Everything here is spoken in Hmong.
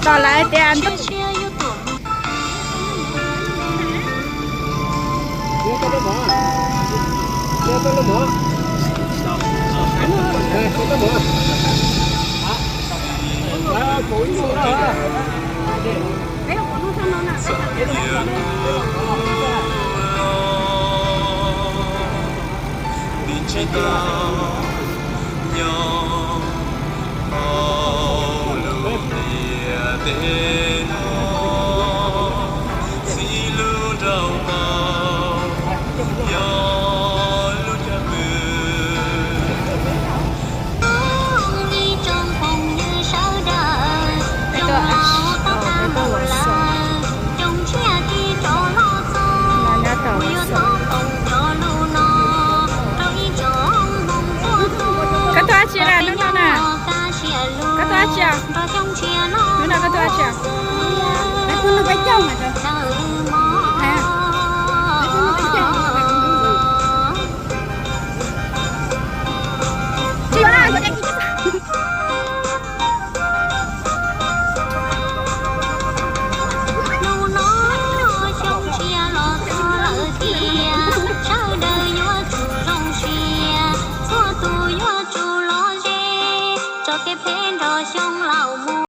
Tos lawv tias ntuj. Koj tuaj dab tsi na hnub no na? Koj tuaj dab tsi? Hnub no koj tuaj dab tsi? Hnub no xyoo tshiab los txog lawm tiag, sawv daws yuav tsum zoo siab, txhua tus yuav tsum los ze, tso kev phem nrog xyoo